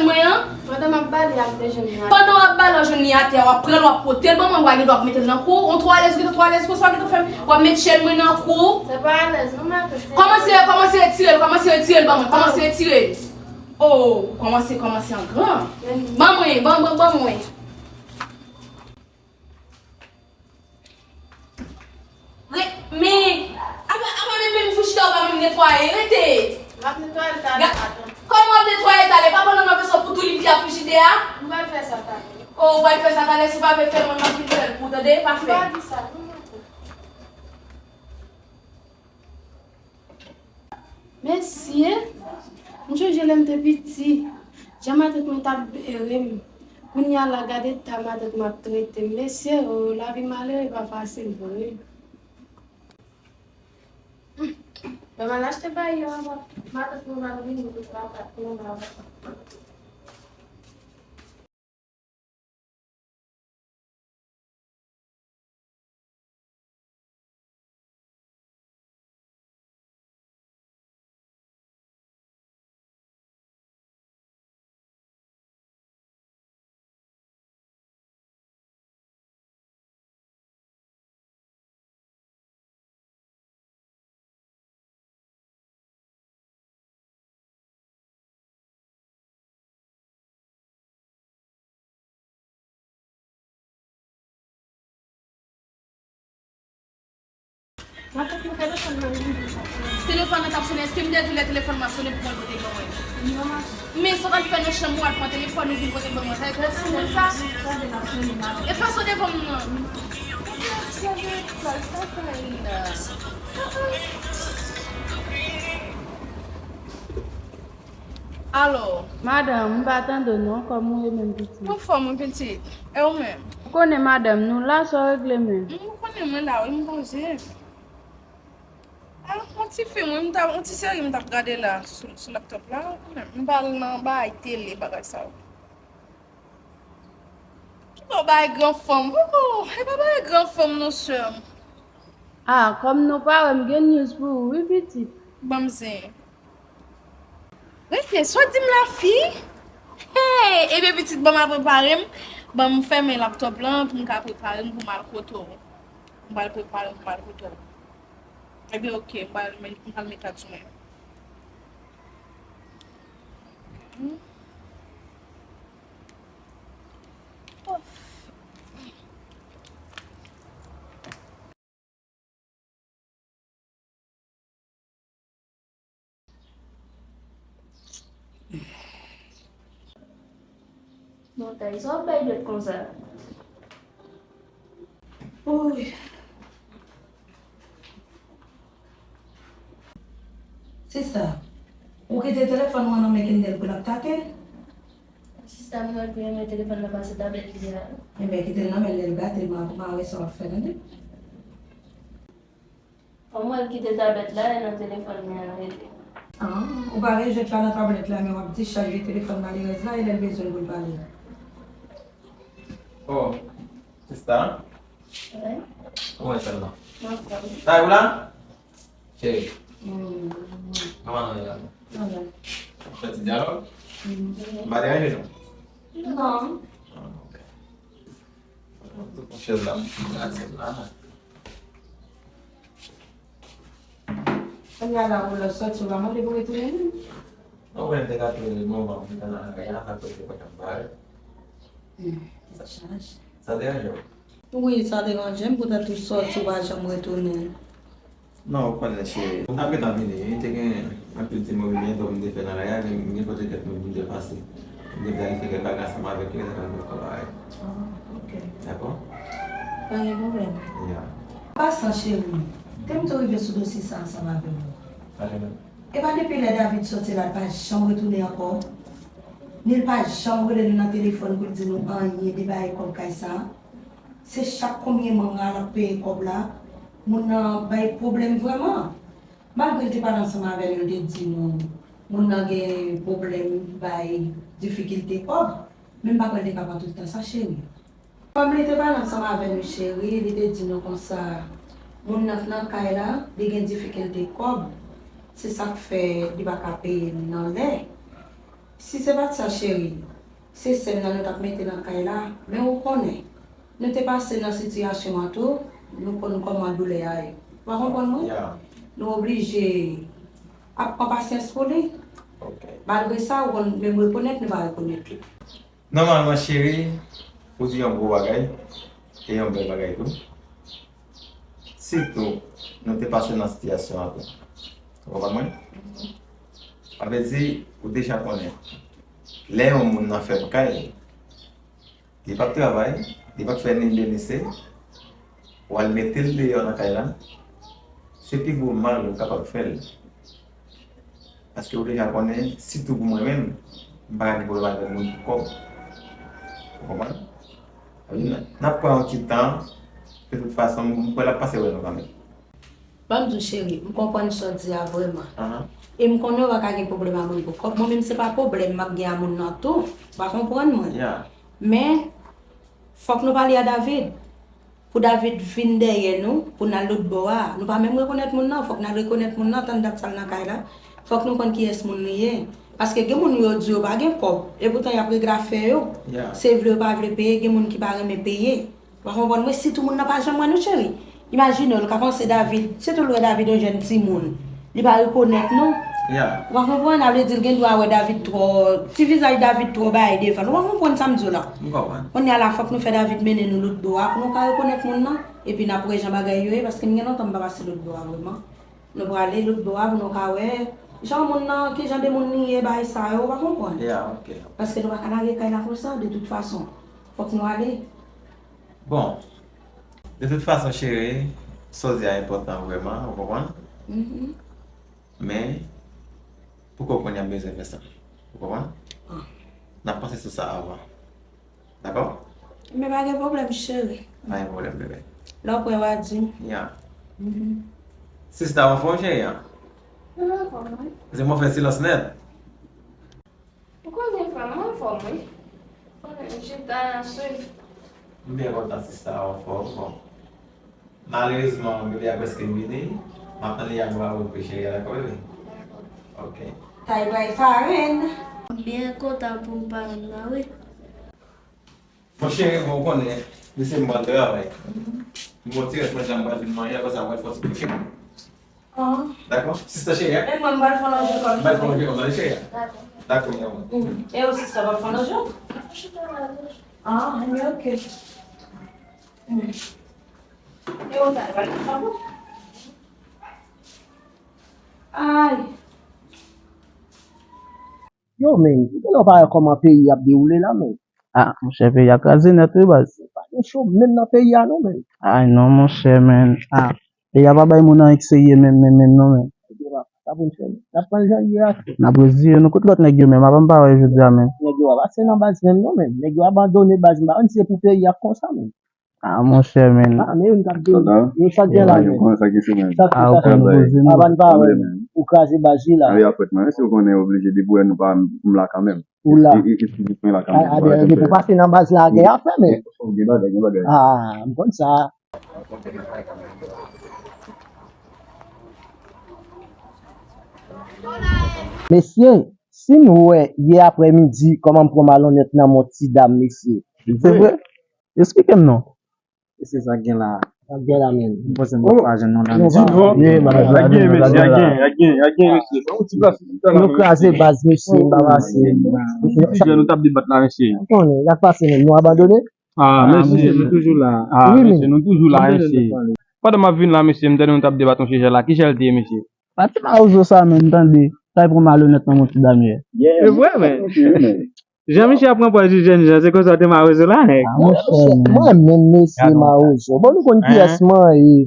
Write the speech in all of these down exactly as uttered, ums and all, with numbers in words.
Mwen an. Pandan m ap bale a, m te jwenn li atè. Pandan w ap bale, w jwenn li atè, w ap pran l, w ap pote l ban mwen, w a gen dwa ap mete l nan kou w. Yon twò alèz, gen twò alèz konsa, w gentan fè m, w ap met chèn mwen nan kou w. Se pa alèz, non, matant. Kòmanse, kòmanse retire l, kòmanse retire l ban mwen, kòmanse retire l. Oh, kòmanse, kòmanse an gran. Ban mwen, ban, ban, ban mwen. Re-, men, apa, apa menm, menm frijidè ou pa menm netwaye, rete. M ap netwaye l talè, matant. Kòman w ap netwaye talè? Pa pran nan nan veso pou tou li pye a frijidè a? M pral fè sa talè. Oh, ou pral fè sa talè, si w pa vle fè l, mwen m ap vin fè l pou ou, tande? Pa fè. M pa di sa, non, matant. Mesye, m chonje lè m te piti, jan matant mwen t ap bere m. Kounye a la, gade eta matant mwen ap trete m. Mesye o, lavi malere pa fasil vre. Lè m al achte bagay yo, matant mwen pa vini pou papa, pou mama. Matant mwen, telefòn nan li. Telefòn nan t ap sone. Èske m te di w lè telefòn nan ap sone pou mwen pote ban mwen? Men sa w al fè nan chanm ou, al pran telefòn ou vin pote ban mwen. Sa e kòman sa? E fason devan m nan. Alo. Madanm, m pa tande w non, kòman w ye menm pitit? M anfòm wi pitit. E ou menm? Ou konnen madanm, nou la, sa w regle menm? M konnen mwen la wi, m poze. A, yon ti fim wi, m t ap, yon ti seri m t ap gade la sou, sou laptòp la. M pa al nan bagay tele, bagay sa yo. Ki bò bay gran fanm? Oh, e pa bay gran fanm non, sè m. Ah, kòm nou pa wè m gen news pou ou wi, pitit. Ban m zen. Rete, sa w di m la, fi? Hey, ebyen, pitit, ban m al prepare m. Ban m fèmen laptòp lan pou m ka prepare m pou m al kote w. M pral prepare m pou m al kote w. Ebyen, oke, m pral, m pral met kat sou mwen. Montay, sa w ap bay dwèt konsa? Uy. Sista, ou kite telefòn ou an nan men Kendel pou l ap tate? Sista, m wè l pi renmen telefòn nan pase tablèt li a. Enben, kite l nan men l, lè l gate l, m a, m a wè sa w ap fè, tande? An, m wè l kite tablèt la, e nan telefòn li an rete. Ah, ou pa rejwenn la nan tablèt la, men w ap discharge telefòn malerèz la, e lè l bezwen l pou l pale. Oh, sista. Wi. Kòman w ye la? M anfòm. Sa ou la? Cheri. Mm. Kòman nou ye la? Anben. Fè ti dyalòg? Mm. M pa deranje nou? Non. Ah, ok. Tout chèz la, m gade la. Kounye a la, ou lòt sòti, ou pa mande pou retounen, non? Non, mwen te ka tounen, bon, bon, mwen te nan kay la, sa kote mwen t ap bare. Hmm, tèt chaje. Sa deranje w? Wi, sa deranje m, poutèt ou sòti, ou pa janm retounen. Non, ou konnen, cheri. M t ap gentan vini, wi. Te gen anpil ti mouvman, donk, m te fè nan lari a, men m gen kote kèk moun m te pase. M te planifye kèk bagay ansanm avèk yo, e sa fè m poko pare. Ah, ok. Dakò? Pa gen pwoblèm. Ya. An pasan, cheri, te m tou rive sou dosye sa ansanm avè w. Pa gen pwoblèm. E pa depi lè David sòti la, l pa janm retounen ankò. Ni l pa janm rele nou nan telefòn pou l di nou anyen de bagay kòb kay sa. Se chak konbyen mwa l ap peye kòb la, moun nan bay pwoblèm vrèman. Malgre l te pale ansanm avè nou, l te di nou, moun nan gen pwoblèm, bay difikilte kòb, men m pa kwè l te ka pran tout tan sa, cheri. Kòm li te pale ansanm avè nou, cheri, li te di nou konsa, moun nan k nan kay la, li gen difikilte kòb, se sa k fè li pa ka peye nou nan lè. Si se pa t sa, cheri, se sè m nan nou t ap mete nan kay la. Men ou konnen, nou te pase nan sitiyasyon an tou, nou konn kòman doulè a ye. Ou pa konprann mwen? Ya. Nou oblije ap pran pasyans pou li. Ok. Malgre sa, ou konn menm rekonèt, nou pa rekonèt li. Nòmalman, cheri, ou di yon gwo bagay, e yon bèl bagay tou. Sitou, nou te pase nan sitiyasyon an tou. Ou konprann mwen? Sa vle di, ou deja konnen. Lè yon moun nan fèb kay, li p ap travay, li p ap fè ni de ni se, w al mete l deyò nan kay la, se pi gwo mal ou kapab fè l. Paske ou deja konnen, sitou pou mwen menm, m pa ka gen pwoblèm avèk moun pou kòb. Ou konprann? N ap pran yon ti tan, de tout fason, m kwè l ap pase wè nou kanmenm. Ban m di w, cheri, m konprann sa w di a vrèman. Ahan. E m konnen w pa ka gen pwoblèm a moun pou kòb. Mwen menm, se pa pwoblèm m ap gen a moun nan tou. Ou pa konprann mwen. Ya. Men, fòk nou pale a David. Pou David vin dèyè nou, pou n al lòt bò a. Nou pa menm rekonèt moun nan, fòk n al rekonèt moun nan, tann dat sa l nan kay la. Fòk nou konn kiyès moun li ye. Paske gen moun yo di yo pa gen kòb, epoutan y ap regle afè yo. Ya. Se vle yo pa vle peye, gen moun ki pa renmen peye. Ou pa konprann mwen, sitou moun nan pa janm wè nou, cheri. Imajine w, l ka panse David, sitou l wè David yon jèn timoun. Li pa rekonèt nou. Ya. Ou pa konprann, sa vle di l gen dwa wè David twò, ti vizaj David twò bay devan l. Ou pa konprann sa m di w la? M konprann. Kounye a la, fòk nou fè David mennen nou lòt bò a pou nou ka rekonèt moun nan. Epi n ap wè jan bagay yo ye, paske m gen lontan m pa pase lòt bò a vrèman. Nou prale lòt bò a pou nou ka wè jan moun nan, ki jan de moun li ye, bagay sa yo, ou pa konprann? Ya, ok. Paske nou pa ka lage kay la konsa, de tout fason. Fòk nou ale. Bon, de tout fason, cheri, sa w di a enpòtan vrèman, ou konprann? Mhm. Men, poko kounye a m bezwen fè sa. Ou konprann? Ah. N ap panse sou sa avan. Dakò? Men pa gen pwoblèm, cheri. Pa gen pwoblèm, bebe. Lè w prè, w a di m. Ya. Mhm. Sista, w anfòm, cheri, an? Mwen anfòm, wi. Se mwen fè silans nèt. Ou konnen frè m, mwen anfòm, wi. Konnen m chita swiv. M byen kontan, sista, w anfòm. Bon. Malerezman, bebe a prèske vini. M ap tann li a bra ou, cheri, dakò, bebe? Ok. Tay bay parenn. M byen kontan pou m parenn nan, wi. Bon, cheri, bon, ou konnen, mesye m pral travay. M gon ti rès manje m pral vin manje, apre sa, m pral fè yon ti kouche. Ah. Dakò? Sista cheri, a? Men mwen, m pral fè yon lanje kòm. M pral fè yon lanje kòm, cheri, a? Dakò. Dakò, mi amor. E ou, sista, w ap fè yon lanje? Ah, men ok. E ou, sa, pral fè yon lanje? Ay. Yo, men, ou genlè pa wè kòman peyi ap dewoule la, men. Ah, monchè, peyi a kraze nèt, wi, baz. Pa gen cho menm nan peyi a, non, men. Ay, non, monchè, men. Ah, peyi a pa bay moun anyen k serye menm, menm, menm, non, men. Sa pou n fè, men. N ap pran jan ye a. N ap reziye nou kot lòt nèg yo menm, apa m pa wè yo jodi a menm. Nèg yo pa pase nan baz menm, non, men. Nèg yo abandone baz, m pa konn si se pou peyi a konsa, men. Ah, monchè, men. Ah, men youn k ap di, yo sa k gen la, men. Sa ki sou men. Sa k Ah, sa ok, nou poze nou. Avan n pa wè, ou kraze baz li la. Avi apwèt mwen, si w konnen oblije depi w wè nou pa m la kanmenm. Ou la. E, e, e, si nou la kanmenm. A, a, depi pou pase nan baz la, gen afè, men. Gen bagay, gen bagay. Ah, m konn sa. Mesye, si n wè yè aprèmidi kòman m pran malonèt nan men yon ti dam, mesye. Se vre? Esplike m non. Mesye, sa k gen la. Sa k gen la menm. M panse m pa jwenn non nan Ye, baz la gen, baz la gen, la gen, la gen, mesye. Nou kraze baz, mesye, m pa pase. Mesye, nou t ap debat la, mesye. Konnen, y ap pase menm, nou abandone? Ah, mesye, nou toujou la. Ah, Wi, mesye, nou toujou la, mesye. Pandan m ap vin la, mesye, m tande nou t ap debat yon sijè la. Ki sijè l te ye, mesye? Pa ti mawozo sa menm, tande. Sa e pou malonèt nan men yon ti dam yè. E vre, men. Jan misye ap pran pòz li jèn jan, se konsa w te mawozo la, nèg. Ah, monchè, mwen menm, mesye mawozo. Bon, nou konn kiyès mwen ye.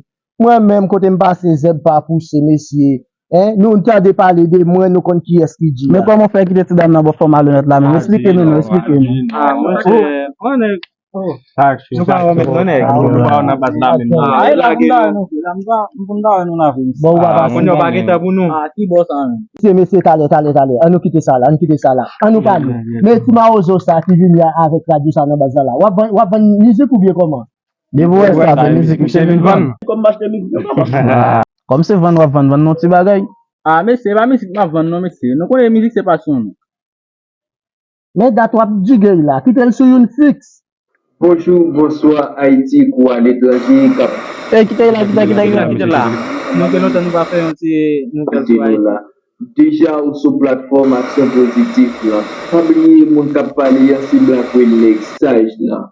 Mwen menm, kote m pase, zèb pa pouse, mesye. Hein? Nou tande pale de mwen, nou konn kiyès ki di. Men kòman w fè kite ti dam nan ba w fè w malonèt la menm? Esplike nou non, esplike nou. Ah, monchè, mwen nèg. Nou pa wè menm non, nèg. Nou pa wè nan baz la menm non. Ay, la pou m ta wè nou, la pou m ta wè nou la vre. Bon, ou pa pase. Kounye a w pa gen tan pou nou. Ah, ki bò sa menm? Mesye, mesye, talè, talè, talè. Ann nou kite sa la, ann kite sa la. Ann nou pale. Men ti mawozo sa ki vini a avèk radyo sa nan baz la la. W ap vann, w ap vann mizik oubyen kòman? Depi w wè sa, se mizik misye vin vann. Kòm m achte mizik, yo pa vann. Kòm se vann w ap vann, vann non ti bagay. Ah, mesye, e pa mizik m ap vann non, mesye. Nou konnen mizik se pasyon nou. Men dat w ap jige l la, kite l sou youn fiks. Bonjou, bonswa, Ayiti kou aletranje k ap. Ey, kite l la, kite l la, kite l la, kite l la. Nou gen lontan nou pa fè yon ti nouvèl sou Ayiti. Deja ou sou platfòm Aksyon Pozitif lan. Pa bliye moun k ap pale an se Black Whale Nèg Saj lan.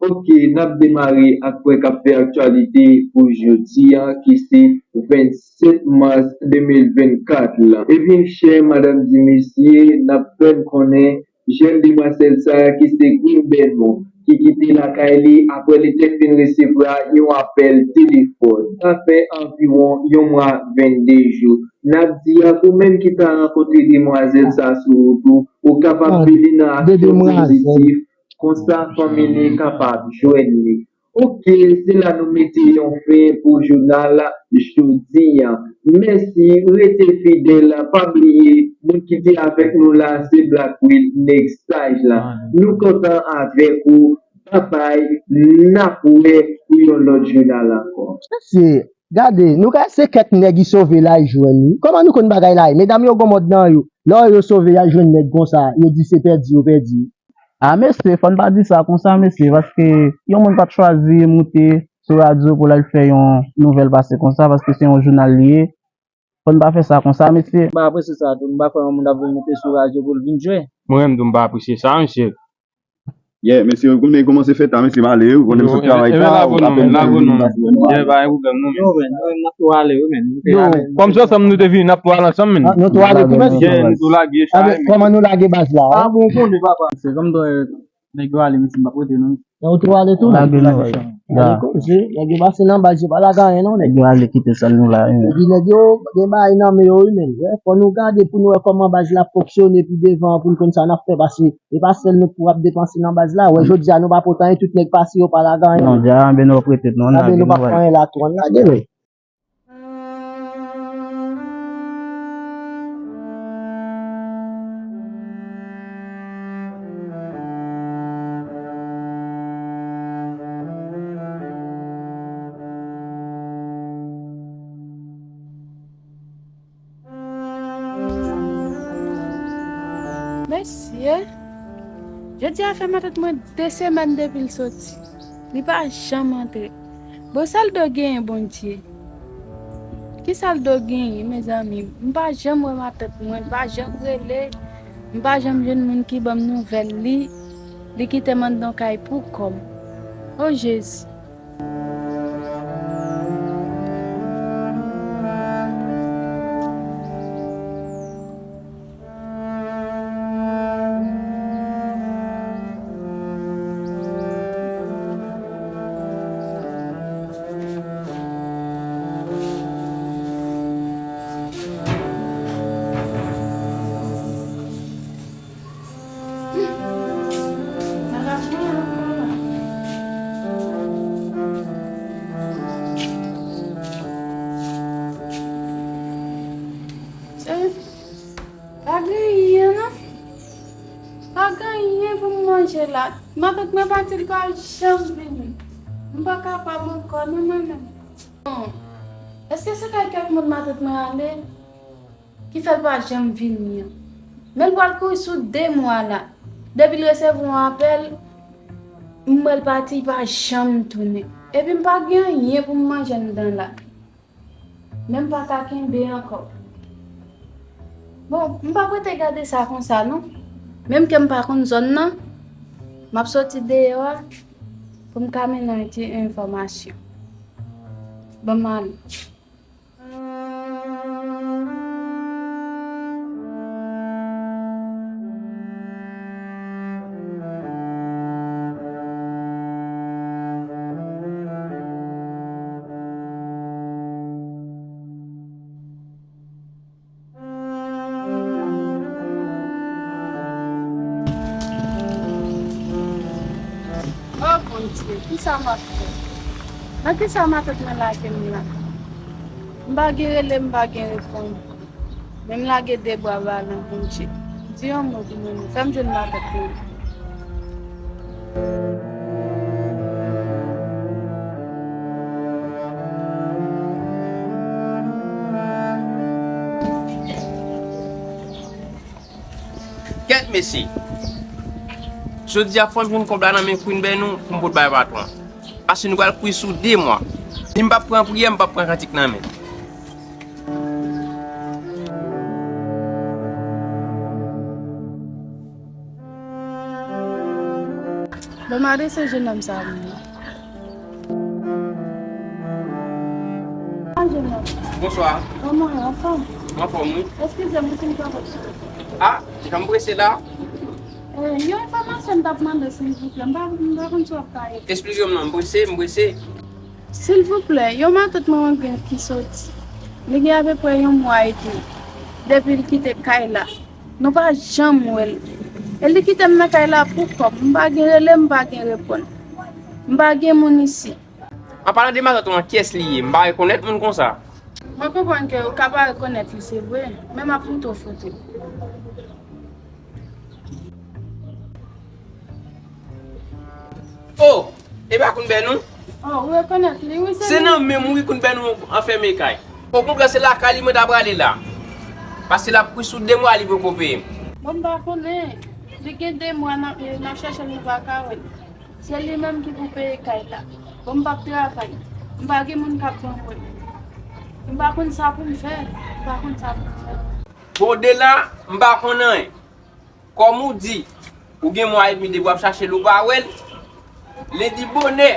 Ok, n ap demare ak pwen k ap fè aktyalite pou jodi a ki se vennsèt mas de mil vennkat lan. Ebyen, chè madanm di mesye, n ap fè n konnen jèn demwazèl sa a ki se Queen Belmont ki kite lakay li apre li te fin resevwa yon apèl telefòn. Sa fè anviwon yon mwa vennde jou. N ap di ak ou menm ki ta rankontre demwazèl sa a sou wout ou, ou kapab vini nan Aksyon Pozitif, konsa fanmi li kapab jwenn li. Ok, se la nou mete yon fen pou jounal jodi a. Mèsi, rete fidèl, pa bliye, moun ki te avèk nou la se Black Whale Nèg Saj la. Nou kontan avèk ou, babay, n ap wè pou yon lòt jounal ankò. Mesye, gade, nou ka se kèk nèg ki sove la y jwenn wi. Kòman nou konn bagay la ye? Medam yo gon mòd nan yo. Lè yo sove y al jwenn nèg konsa, yo di se pèdi yo pèdi. A mesye, fò n pa di sa konsa mesye, paske yon moun pa t chwazi moute sou radyo pou l al fè yon nouvèl pase konsa, paske se yon jounal li ye. Fò n pa fè sa konsa mesye. M pa apresye sa tou, m pa kwè yon moun ap vin moute sou radyo pou l vin jwe. Mwen menm tou m pa apresye sa mesye. Yeah, mesye, ou konnen kòman se fèt la, mesye, m ale wi, ou konnen m sot travay ta, ou apèn m vin pase wè nou. Yeah, pa gen pwoblèm non. Yo, men, nou menm n ap tou ale wi, men. Nou te ale. Kòm se ansanm nou te vini, n ap tou ale ansanm, men. Nou tou ale tou, mesye. Yeah, nou tou lage sa. Kòman nou lage baz la? Ah bon, ou konnen papa. Se kòm dwe nèg yo ale, mesye, m p ap rete non. Nan ou tou ale tou? Lage nou. Nèg yo pase nan baz yo pa lage anyen non, nèg. Nèg yo ale kite sal nou la. Epi nèg yo gen bagay nan men yo wi, men. Fò nou gade pou nou wè kòman baz la ap fonksyone pi devan pou n konn sa n ap fè pase. E pa sèl nou pou ap depanse nan baz la. Wè jodi a nou pa pote anyen, tout nèg pase yo pa lage anyen. Non, dja anben nou ap rete non. Anben nou pa fè anyen la tou, ann lage wi. Mesye, jodi a fè matant mwen de semèn depi l soti. Li pa janm antre. Bon, sa l do genyen, Bondye? Ki sa l do genyen, mezanmi? M pa janm wè matant mwen, l pa janm rele. M pa janm jwenn moun ki ban m nouvèl li. Li kite m anndan kay pou kò m. O Jezi! Pa gen anyen non. Pa gen anyen pou m manje la. Matant mwen pati, li pa janm vini. M pa kapab ankò non mwen menm. Bon, èske se kay kèk moun matant mwen ale ki fè l pa janm vini an? Men l pral kouri sou de mwa la. Depi l resevwa yon apèl, m wè l pati, li pa janm tounen. Epi m pa gen anyen pou m manje anndan la. Men m pa ka kenbe ankò. Bon, m p ap rete gade sa konsa non. Menm ke m pa konn zòn nan, m ap soti deyò a pou m ka mennen yon ti enfòmasyon. Ban m ale. O Bondye, kisa m ap fè? Nan kisa matant mwen lage m la? M pa gen rele, m pa gen reponn. Men m lage de bra ba nan Bondye. Di yon mo pou mwen, fè m jwenn matant mwen. Kèt mesye! Jodi a fò m jwenn kòb la nan men Queen Bènou pou m pot bay patwon. Paske nou pral kwit sou de mwa. Si m p ap pran priyè, m p ap pran kantik nan men. Bon, m adrese jennonm sa a pou mwen. Bonswa, jennonm. Bonswa. Kòman w ye? Anfòm? Anfòm, wi. Eskize m, m fin pran kòb sou ou. Ah, jan m prese la. Eh, yon enfòmasyon m t ap mande, silvouplè. M pa, m pa konn si w ap ka ede. Esplike m non, m prese, m prese. Silvouplè, yon matant mwen renmen ki soti. Li gen apeprè yon mwa edmi depi l kite kay la. Nou pa janm wè l. E li kite m nan kay la pou kòb. M pa gen rele, m pa gen reponn. M pa gen moun isi. An palan de matant ou an, kiyès li ye? M pa rekonèt moun konsa. Mwen konprann ke ou ka pa rekonèt li, se vre, men m ap montre w foto l. Oh! E pa Queen Bènou? Oh, ou rekonèt li, wi, se li. Se nan menm wi Queen Bènou anfème kay. Okontrè, se lakay li mwen ta prale la. Paske l ap kwit sou de mwa, li poko peye m. Bon, m pa konnen. Li gen de mwa n ap, n ap chèche l, nou pa ka wè l. Se li menm ki pou peye kay la. Bon, m p ap travay. M pa gen moun k ap ban mwen. M pa konn sa pou m fè. M pa konn sa pou m fè. Bon, de la, m pa konn anyen. Kòm ou di, ou gen mwa edmi depi w ap chache l, ou pa wè l. Lendi bonè,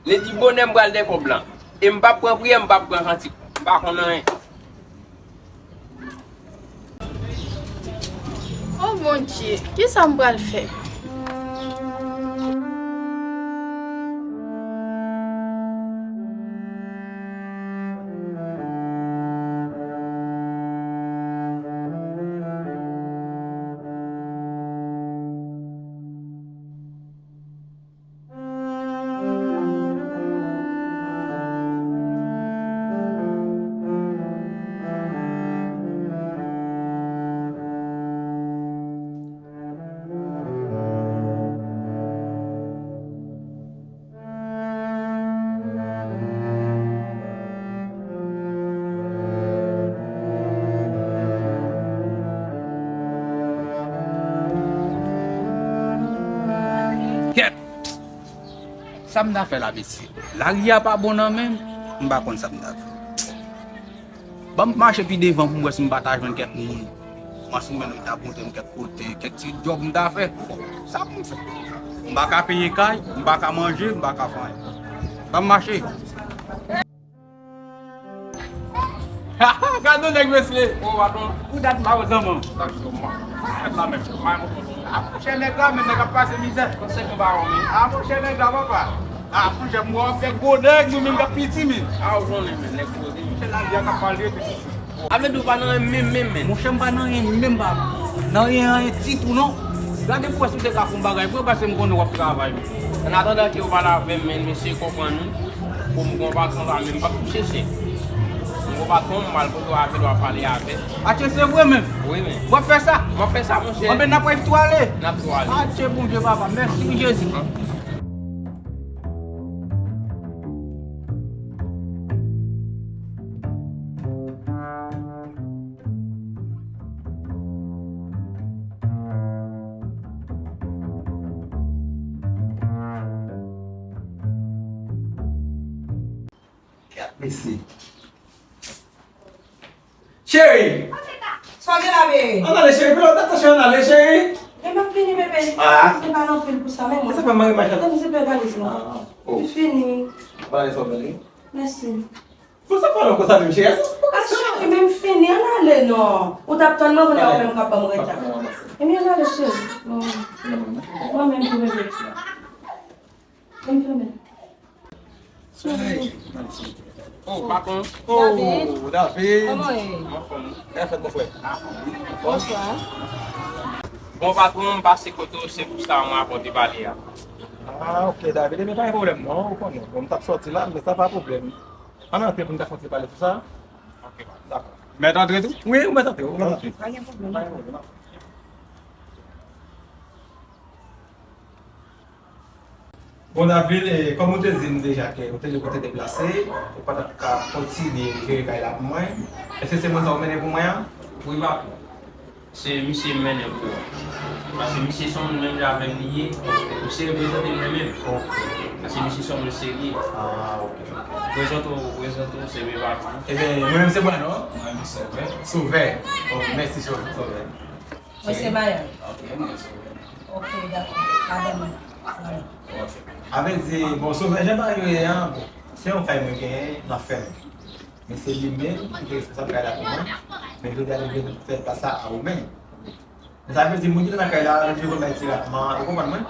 lendi bonè m pral dèyè kòb lan. E m p ap pran priyè, m p ap pran kantik. M pa konn anyen. O Bondye, kisa m pral fè? Kèt! Sa m ta fè la, mesye? Lari a pa bon nan men m, m pa konn sa m ta fè. Ban m mache pi devan pou m wè si m pa ta jwenn kèk moun. Mwen si mwen ta montre m kèk kote, kèk ti djòb m ta fè. Bon, sa pou m fè? M pa ka peye kay, m pa ka manje, m pa ka fè anyen. Ban m mache. Gade yon nèg, mesye. Bon, patwon. Ou dat ma zanmi. Sa k di w, man? Sa k fèt la menm? May mwen konn. A, monchè, nèg la menm, nèg ap pase mizè. Konsèy yon bawon, wi. A, monchè, nèg la, papa. A, monchè, m wè w ap fè gwo nèg, nou menm k ap piti, men. A, ou konnen, men, nèg koze, men. Monchè, lavi a k ap pale, wi. A, vle di w pa nan anyen menm, menm, menm. Monchè, m pa nan anyen menm, papa. Nan anyen, anyen ditou, non. Gade pou wè si w te ka fè yon bagay pou mwen, paske m konnen w ap travay, men. An atandan ke w pale avè m, men, mesye, konprann ou. Pou m gon patwon pa menm p ap touche chèk. M gon patwon, m al kote w avè l, w ap pale avè l. Atye, se vre menm? Wi, men. W ap fè sa? M ap fè sa, monchè. Anben, n ap wè tou ale. N ap tou ale. Atye, Bondye, papa. Mèsi, wi, Jezi. Gad mesye. Cheri! Sa w gen la, bebe? Ann ale, cheri, pran dat sa, cheri, ann ale, cheri. E m ap vini, bebe. Ah. Se pa anpil pou sa, men mwen. Sa fè m mare mach la. Tande, se pè valiz mwen. Ah, oh. Li fini. Valiz sa w vini? Mèsi. Pou sa pale konsa menm, cheri? A, cheri, men m fini, ann ale non. Ou t ap tann mwen, kounye a ou menm k ap ban m reta. Ebyen, ann ale, cheri. Mwen menm tou, bebe. Ann fèmen. Oh, patwon. Oh, David. David. Kòman w ye? Mwen anfòm. Kòman w fè, mon frè? Bonswa. Bon, patwon, m pase kote w, se pou sa mwen apòte pale a. Ah, ok, David. Ebyen, pa gen pwoblèm, non, ou konnen. Bon, m t ap sòti la, men sa pa pwoblèm. Ann antre pou n ta fè yon ti pale sou sa. Ok, dakò. Mèt antre tou? Wi, ou mèt antre, ou mèt antre. Pa gen pwoblèm. Pa gen pwoblèm. Bon, David, eh, kòm ou te di m deja ke ou te gen kote deplase, ou pa t ap ka kontinye jere kay la pou mwen, èske se mwen sa ou mennen pou mwen an? Wi, patwon. Se misye m mennen pou ou. Paske misye se yon moun menm jan avè m li ye, ou se reprezante l menm menm. Ok. Paske misye se yon moun serye. Ah, ok. Prezante w, prezante w, se men papa. Ebyen, mwen menm se Brano. Mwen menm se Sovè. Sovè. Ok, mèsi Sovè. Mwen se Mayan. Ok, mwen se Sovè. Ok, dakò. Madanm, Brano. Ok. A vle di, bon, Sovè, jan bagay yo ye a, bon, se yon kay mwen genyen, m ap fèmen. Men se li menm ki te responsab kay la pou mwen. Men jodi a li vin fè plas la a ou menm. Men sa vle di moun ki te nan kay la, li vin konn bay ti ratman, ou konprann mwen?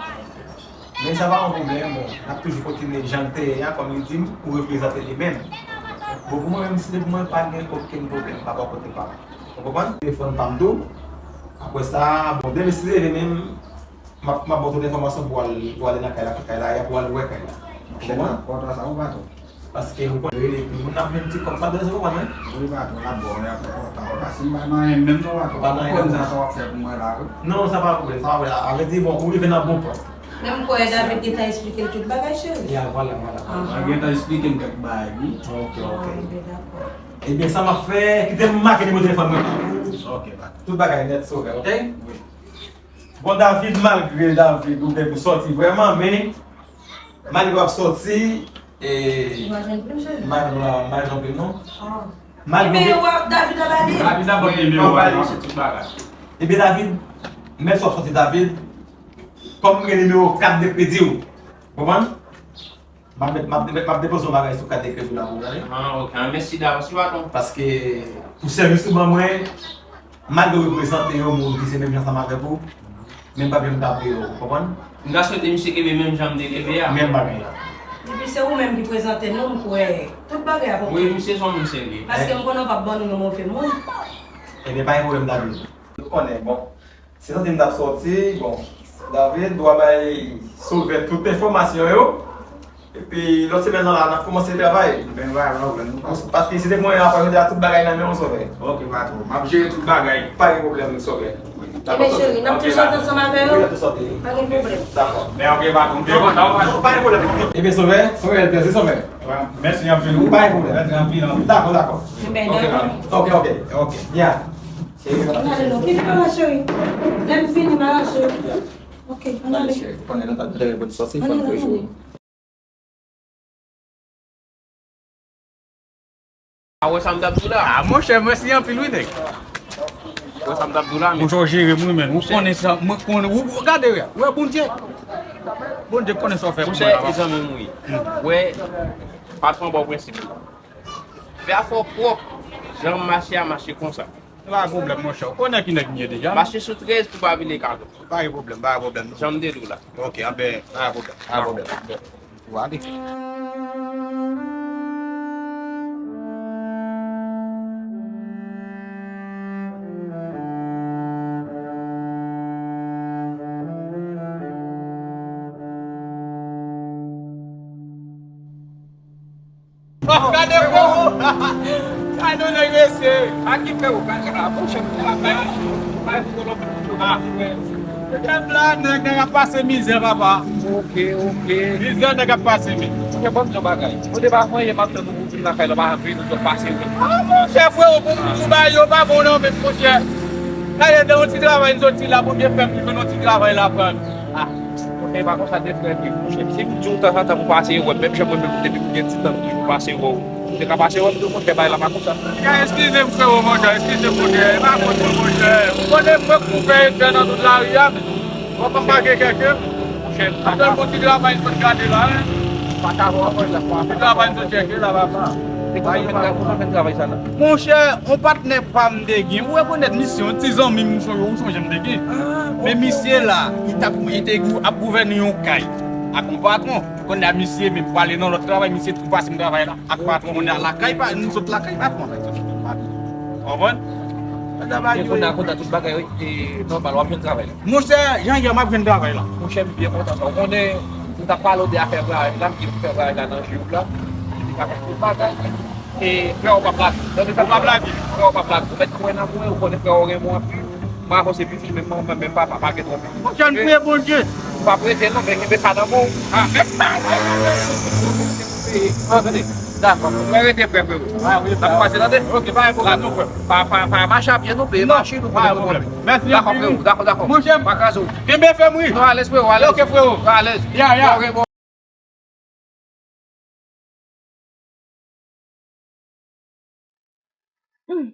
Men sa pa yon pwoblèm, bon, n ap toujou kontinye jan l te ye a, kòm li di m, ou reprezante li menm. Bon, pou mwen menm, si se pou mwen, pa gen okenn pwoblèm, pa bò kote pa m. Ou konprann? Telefòn pa m tou. Apre sa, bon, demen si se vre menm, m ap, m ap ba w tout enfòmasyon pou w al, pou w ale nan kay la, kay la, pou w al wè kay la. Ou konprann? Kontra sa, ou patwon. Paske ou konn rele pou moun ap jwenn ti kòb, sa vle di ou konprann, wi? Wi, patwon, l ap bon, l ap bon, patwon. Paske m pa nan anyen menm non, patwon. Ou pa nan anyen menm. Ou konn sa, sa w ap fè pou mwen la, wi. Non, sa pa pwoblèm, sa pa pwoblèm. A vle di, bon, ou rive nan bon pòs. Men m kwè David gentan eksplike l tout bagay, cheri. Ya, vwala, vwala. Mwen gentan eksplike m kèk bagay, wi. Ok, ok. Ah, ebyen, dakò. Ebyen, sa m ap fè, kite m make nimewo telefòn mwen. Ok, patwon. Tout bagay nèt, Sovè, ok? Wi. Bon, David, malgre David, ou gen pou sòti vrèman, men malgre w ap sòti, e, m pa jwenn plim, cheri. M pa jwenn, m pa jwenn plim, non. Ah. Malgre nimewo David anba li. David anba nimewo a, se tout bagay. Ebyen, David, menm si w ap sòti, David, kòm m gen nimewo kat de kredi w, konprann? M ap met, m ap, m ap depoze yon bagay sou kat de kredi w la pou w gade. Ah, ok. Ah, mèsi davans, wi, patwon. Paske pou sèvis ou ban mwen, malgre w reprezante yon moun ki se menm jan ansanm avèk ou, men m p ap janm ka bliye w, ou konprann? M ta swete misye kenbe menm jan m te kenbe a. Menm bagay la. Depi se ou menm ki prezante nou, m kwè tout bagay ap ok. Wi, misye se yon moun serye. Paske m konnen w p ap ban nou yon move moun. Ebyen, pa gen pwoblèm, David. Nou konnen, bon. Se santi m t ap sòti, bon, David, w a bay Sovè tout enfòmasyon yo. Epi, lòt semèn nan la, n ap kòmanse travay. Ben, va, va, va, nou pa. Paske si te mwen, apre jodi a, tout bagay nan men w, Sovè. Ok, patwon. M ap jere tout bagay. Pa gen pwoblèm, Sovè. Ebyen, cheri, n ap tou sòti ansanm avè yo. Wi, n ap tou sòti. Pa gen pwoblèm. Dakò. Ben, ok, patwon. M byen kontan, patwon. Pa gen pwoblèm. Ebyen, Sovè, Sovè, mèsi, Sovè. Mèsi anpil, wi. Pa gen pwoblèm. Mèsi anpil, anpil. Dakò, dakò. Ebyen, dakò. Ok, ok. Ok. Ya. Ann ale non, fini bagay cheri. Lè m fini bagay cheri. Ok, ann ale. Cheri, konnen nou ta trè bon sòs, fò n toujou. A wè sa m t ap di w la? Ah, monchè, mèsi anpil wi, nèg. Wè sa m t ap di w la, men. Monchè, w jere m wi, men. Ou konnen sa, mwen konnen, ou, ou gade, wè, wè Bondye. Bondye konnen sa w fè pou mwen la. Monchè, e zanmi m wi. Wè, patwon ba w prensip. Fè afè w pwòp. Jan m mache a, mache konsa. Pa gen pwoblèm, monchè. Ou konnen ki nèg m ye deja. Mache sou trèz pou pa vile katon. Pa gen pwoblèm, pa gen pwoblèm. Jan m te di w la. Ok, anben, pa gen pwoblèm, pa gen pwoblèm. Ou ale. Oh, gade freo! Gade yon nèg mesye! A ki freo? Gade la, monchè, m te la bay yon bay pou kolon pou a frè. Nèg la, nèg, nèg ap pase mizè, papa. Ok, ok. Mizè nèg ap pase, men. Monchè, ban m di yon bagay. Mwen te pa fè anyen, m ap tann ou pou vin lakay la, pa antre, nou sot pase, wi. Ah, monchè, freo, pou, pou bay yo, pa bon non, men, monchè. Gade, nan yon ti travay, nou sot la, Bondye fè m jwenn yon ti travay la, frè. Ah. Monchè, e pa konsa de frè m ye, monchè. Si m di w tanzantan pou pase wè m, menm jan mwen menm depi m gen ti tan m toujou pase wè w. M te ka pase wè m tou, monchè, bagay la pa konsa. Ya, eskize m, frero, monchè, eskize m, monchè. E pa fòt mwen, monchè. Ou konnen m wè k ouvè e fè nan tout lari a, men. Mwen pa make kèk, monchè. Atè bon ti travay m sot gade la, en. Pa ta wè w ankò la. Ti travay m sot chèche la, papa. Se konsa fè travay sa la. Monchè, yon patnè pa m te gen. Ou rekonèt misye, yon ti zanmi m, ou sonje, ou sonje m te gen. Men misye la, li t ap, li te gou-, ap gouvène yon kay ak yon patwon. Kounye a misye menm prale nan lòt travay, misye tou pase m travay la ak patwon. Kounye a lakay pa, nou sot lakay patwon la, sot lakay patwon. Konprann? Kounye a kontan tout bagay, wi, e nòmal, w ap jwenn travay la. Monchè, jan yè m ap jwenn travay la. Monchè, m byen kontan sa. Ou konnen, nou t ap pale w de afè vwayaj la, m di w fè vwayaj la nan je w la. Epi pa fè tout bagay. E frè w p ap lage. Tande sa, w p ap lage. Frè w p ap lage. Ou mèt kwè nan mwen, ou konnen frè w renmen w anpil. Mwen avò se pitit, men mwen, mwen, men papa, pa gen twòp. Monchè, nou priye Bondye. Ou pa prete non, men kenbe sa nan men w. Ah, men pa. Ah, tande. Dakò, mwen rete prè, frero. N ap kwaze, tande? Ok, pa gen pwoblèm non, frè. Pa, pa, pa mache a pye, non, peye machin ou, pa gen pwoblèm. Mèsi anpil. Dakò, frero, dakò, dakò. Monchè m. Pa kraze w. Kenbe fèm, wi. Non, alèz, frero, alèz. Ok, frero. Alèz. Ya, ya. Ok, bon. Hmm.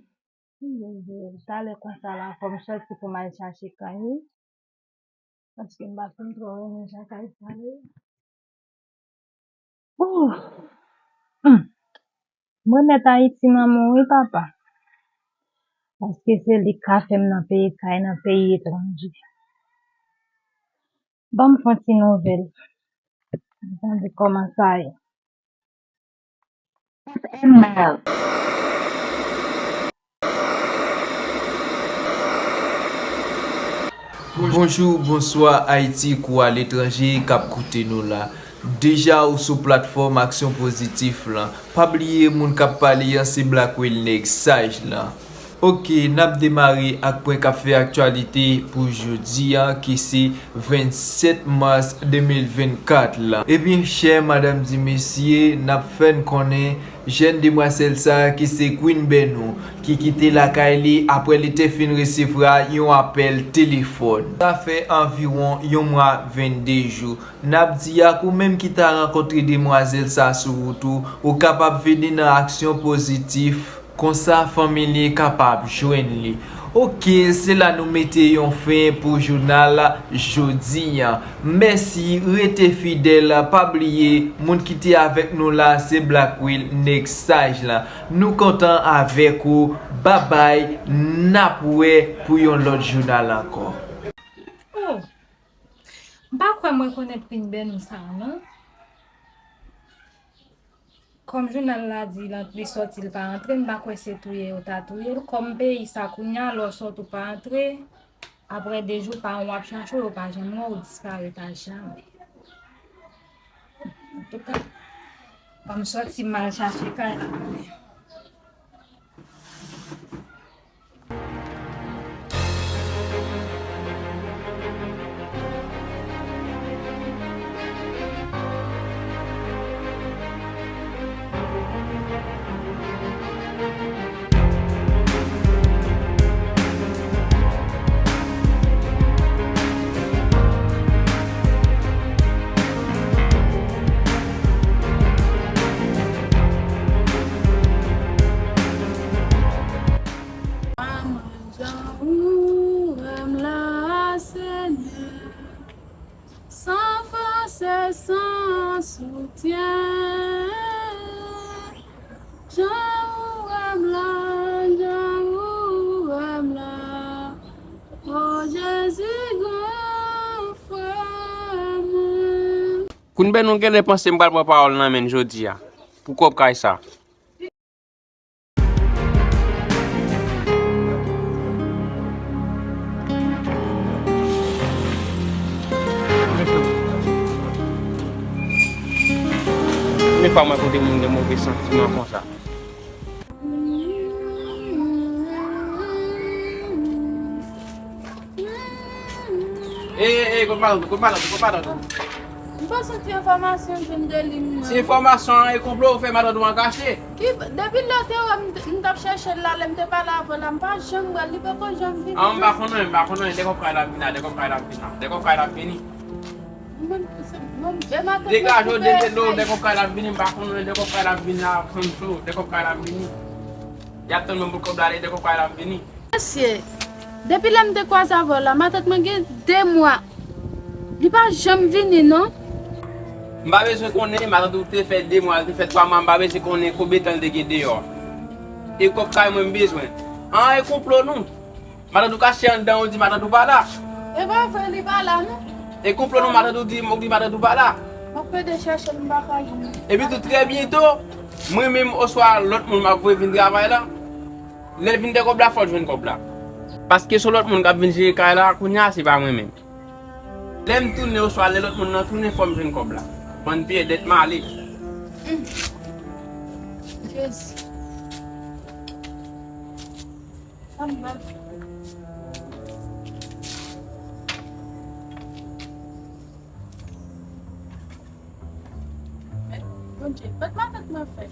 Talè konsa la, fò m sòti pou m al chache kay, wi. Paske m pa fin twò renmen jan kay sa ye. Ooh. Hmm. M remèt Ayiti nan men w, wi, papa. Paske se li k ka fè m nan peye kay nan peyi etranje. Ban m fè yon ti nouvèl. Tande kòman sa ye. F M L. Bonjou, bonswa, Ayiti kou aletranje k ap koute nou la. Deja ou sou platfòm Aksyon Pozitif lan. Pa bliye moun k ap pale an se Black Will Nèg Saj lan. Ok, n ap demare ak pwen k ap fè aktyalite pou jodi a, ki se vennsèt mas de mil vennkat la. Ebyen, chè madamzye mesye, n ap fè n konnen jèn demwazèl sa a ki se Queen Benou, ki kite lakay li apre li te fin resevwa yon apèl telefòn. Sa fè anviwon yon mwa vennde jou. N ap di ak ou menm ki ta rankontre demwazèl sa a sou wout ou, ou kapab vini nan Aksyon Pozitif. Konsa, fanmi li kapab jwenn li. Ok, se la nou mete yon fen pou jounal jodi a. Mèsi, rete fidèl, pa bliye, moun ki te avèk nou la, se Black Will, nèg saj la. Nou kontan avèk ou. Babay, n ap wè pou yon lòt jounal ankò. Oh, m pa kwè m rekonèt Queen Benou sa a, non. Kòm jounal la di, l ant-, li sòti, l pa antre, m pa kwè se touye yo ta touye l. Kòm peyi sa kounye a, lè w sòti ou pa antre, apre de jou, paran w ap chache w, yo pa janm wè w, ou disparèt a jamè. Antouka, ban m sòti, m al chache kay la. Jan ou wè m la, Senyè, san fòs e san soutyen. Jan ou wè m la, jan ou wè m la, o Jezi, gran frè mwen. Queen Benou, genlè panse m pral pran pawòl nan men n jodi a, pou kòb kay sa. Premye fwa mwen kote moun gen move santiman konsa. Ey, ey, ey, kot madanm, kot madanm, kot madanm? M pa santi enfòmasyon m jwenn de li, non. Se enfòmasyon an e konplo ou fè madanm ou an kache. Ki, depi lè w te wè m, m t ap chèche l la, lè m te pale avè w la, m pa janm wè l, li poko janm vini. An, m pa konn anyen, m pa konn anyen, de kòb kay la m vini la, de kòb kay la m vini la, de kòb kay la m vini. Mwen, se, mwen, e matant mwen. Degaje w, demele w, de kòb kay la m vini, m pa konn anyen, de kòb kay la m vini la, fanm cho, de kòb kay la m vini. Y ap tann mwen pou kòb la ale, de kòb kay la m vini. Mesye, depi lè m te kwaze avè w la, matant mwen gen de mwa. Li pa janm vini, non. M pa bezwen konnen, matant ou te fè de mwa, li te fè twa mwa, m pa bezwen konnen konbyen tan li te gen deyò. E kòb kay mwen m bezwen. An, e konplo nou. Matant ou kache anndan, ou di matant ou pa la. E pa vre, li pa la, non. E konplo nou, matant ou di, ou di matant ou pa la. M ap plede chèche l, m pa ka jwenn li. Epi tou, trè byento, mwen menm oswa lòt moun m ap voye vin travay la, lè l vin de kòb la, fò l jwenn kòb la. Paske se lòt moun k ap vin jere kay la, kounye a, se pa mwen menm. Lè m tounen oswa lè lòt moun nan tounen, fò m jwenn kòb la. Bann pye dèt m ale. Hmm. Jezi. Sa m ba. Bondye, bat matant mwen fè.